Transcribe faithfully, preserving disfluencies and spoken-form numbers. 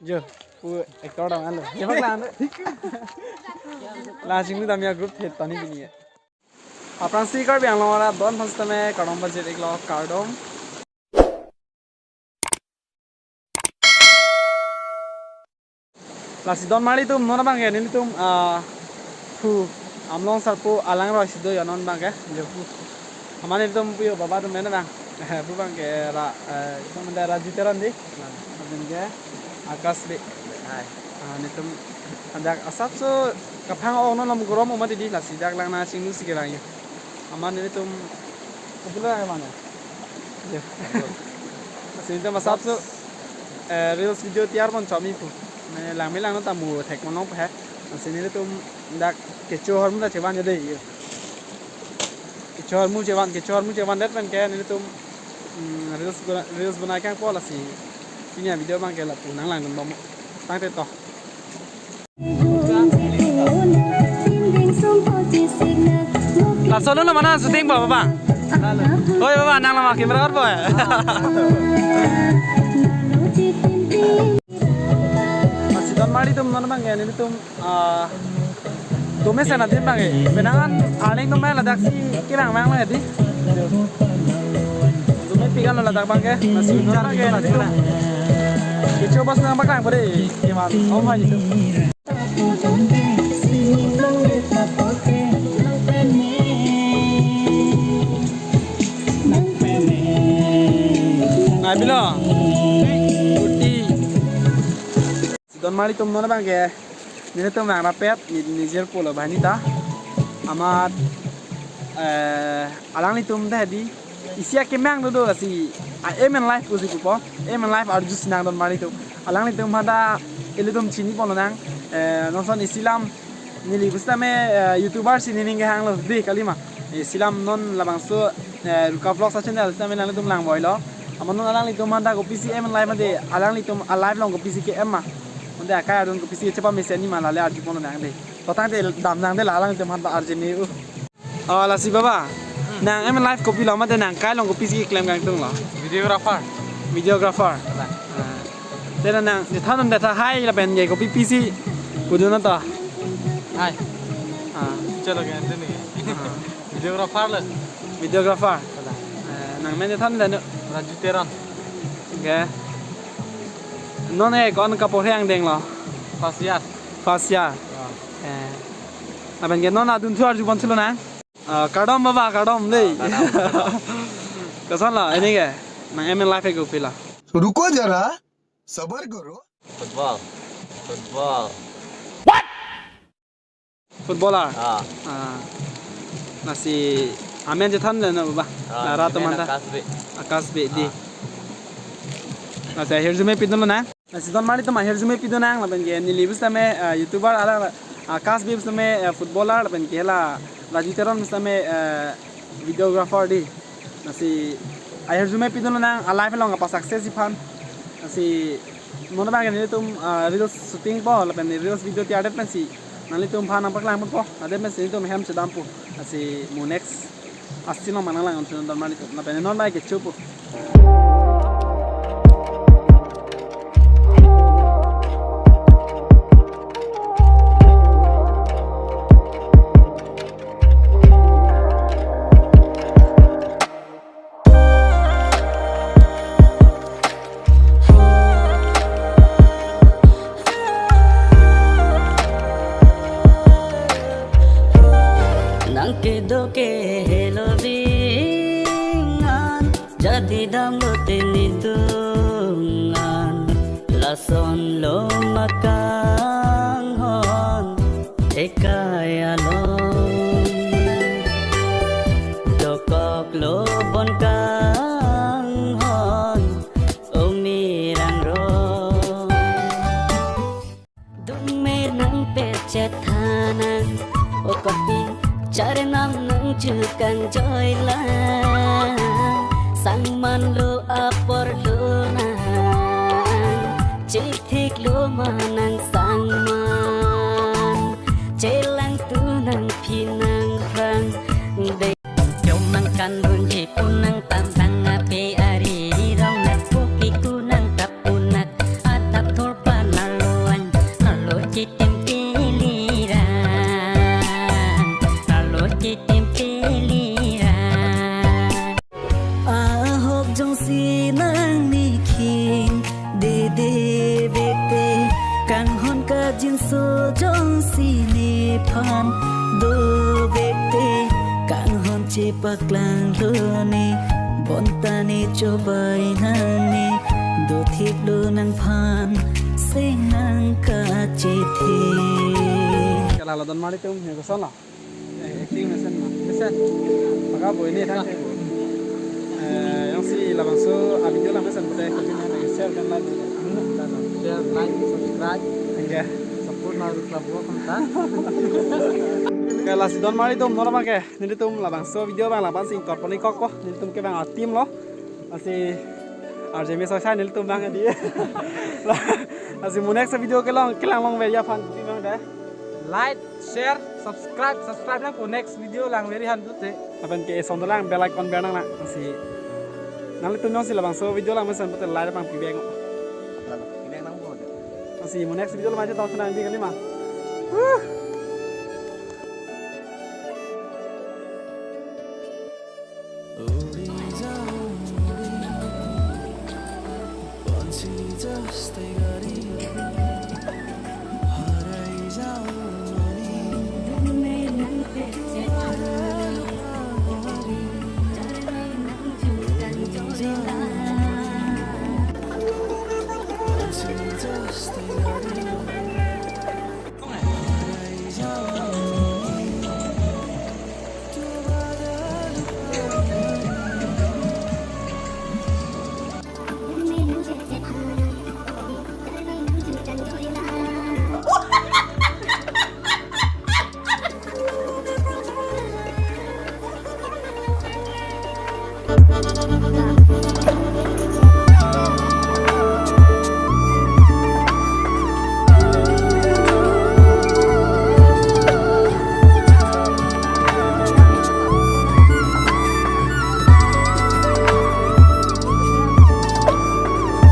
Jo, pu actor dam alo. Ye bak lang. La chinglu dam ya group thetan ni bini ya. Aphrangsi Karbi Anglong arat don aphan sitame kardom pajir iklo, kardom. Lasi don marli atum, non abang ke nelitum, ah, phu Amlong sarpo alangroi si do ya non abang ke. Jo pu. Amat nelitum pu yo baba atum mena abang. Pu abang ke ra, eh, pu menda Raju Teron di. Abang ke Akash Bey. Hai. Ah, nelitum ajak asapso kaphang ong non lom gorom omat di, lasi dak lang nangchinglu si kelang yo. Amat nelitum popular ke mana? Jo. Lasi nelitum asapso, eh, reels video tiyar pon chomi pu. Mane langme lang non ta mu thek pon long pu he. Lasi nelitum dak kecho ahormu ta chevan jo dei. Kecho ahormu chevan, kecho ahormu chevan det pen ke nelitum, mm, reels bona-, reels bonai kangpo, lasi pini avideo abang ke lapu nanglang dun bom. Tangte to. Laso lo mana shooting ba, baba? Oi, baba, nang lama camera or boy. Lasi don marli atum, non abang ke nelitum, ah, dome sena din abang ke. Penang an arning dome, ladak si kelang mang mang di. Dome pikan lo ladak abang ke. Lasi non abang ke nelitum kecho bos nang paklang pore. Iman om hai itu. Ngai bilo. Kuti. Don marli atum, non abang ke nelitum nangrapet ni, nijir pulo banghini ta. Amat, eh, alanglitum ta di isi akemang do do, lasi a aim in life pusi pupo. Aim in life arju sinang don marli atum. Alanglitum aphan ta ilitum chini pon lonang. Eh, non ason isi alam neli pusitame, eh, YouTuber si nening kehang lo di kalima. Eh, isi alam non labangso, eh, Ruka Vlogs a-channel sitame nanglitum lang boi lo. Amat non alanglitum aphan ta kopisi aim in life mate alanglitum a-life along kopisi ke-aim ma, mate akai adun kopisi chepamesen ni ma, lale arju pon lonang de. To tangte dam nang de la alanglitum aphan ta arju ni u. Oh, lasi baba. Nang aim in life kopilo mate nang kai along kopisi keklem kangtung lo? Videographer. Videographer. Ala. Ah. Te nang detha non detha hai lapen ke kopi pisi pudun to? Hai. Ah. Chalo ke ante ni. Ah. Videographer le. Videographer. Ala. Eh, nang men detha non? Raju Teron. Okay. Non e kon kaporhe angdeng lo? First year. First year. Ah. Eh. Lapen ke non adun thu arju pon thulo nang? Ah, kardom baba, kardom dei. Ah, kardom, kardom. Koson lo, ini ke? Nang aim in life ke kopilo? रुको जरा, सबर करो। Football. Football. Footballer? Ah. Ah. Lasi amen chethan le no baba? Ah, la rat amen manta. Akash Bey. Akash Bey di. Ah. Lasi ahirjume pidun lonang. Lasi don marli atum ahirjume pidun nang, lapen ke neli pusitame, ah, YouTuber alang, ah, Akash Bey pusitame, ah, footballer, lapen ke la Raju Teron pusitame, ah, videographer di. Lasi ahirjume pidun lonang, a-life along apa success aphan. Lasi non abang ke nelitum, ah, reels shooting po, lapen reels video tiyar det pensi nanglitum aphan nangpaklang ponpo, adet pensi nelitum hem chedampo. Lasi mo next a-scene along nanglang un-e don marli atum, lapen non abang ke kecho pu. Nang kedo ke helo ringan, jadi damlo tini dungan, lason lo makanghon ekai along. Dokok lo bon kanghon, umirang ro. Dungme nangpet chethanang, o kopi chare nam nangchukang joilang. Sangman lo apor lo nang, chithik lo manang sangman, chelang tu nang phi nang rang de. Jomang kan runji punang tamsang ape ari rong nak puki kunang tap punak atap thurpan So jongsi nephan dovek te, kanghon chepaklang lo ne, bonta ne chobai nang ne, dothip lo nangphan, seng nang kachethe. Kala la don mari tum, ya, kosonlo? Eh, acting mesen ma. Mesen. Baka bo ini thang. Eh, jongsi labangso a-video lang mesen pute, kami na share dan like. Share, like, subscribe. Oke. Support na rukla bo kanta. Oke, lasi don mari tum, nora bangke. Nelitum labangso video abang labang si ingkor pon-ikpo. Nelitum ke bang a-team lo. Lasi R J me soi sai nelitum bang di. Lasi mo next video kelong, kelang longver aphan team bang dei. Like, share, subscribe, subscribe nang po, next video langver aphan pute. Lapen ke eson dolang bell icon ber nang na. Lasi nanglitum jongsi labangso video lang mesen pute like pangpi beng. Lalu, ini yang nang buat. Lasi mo next video lo maje tau senang di kali ma. Huh.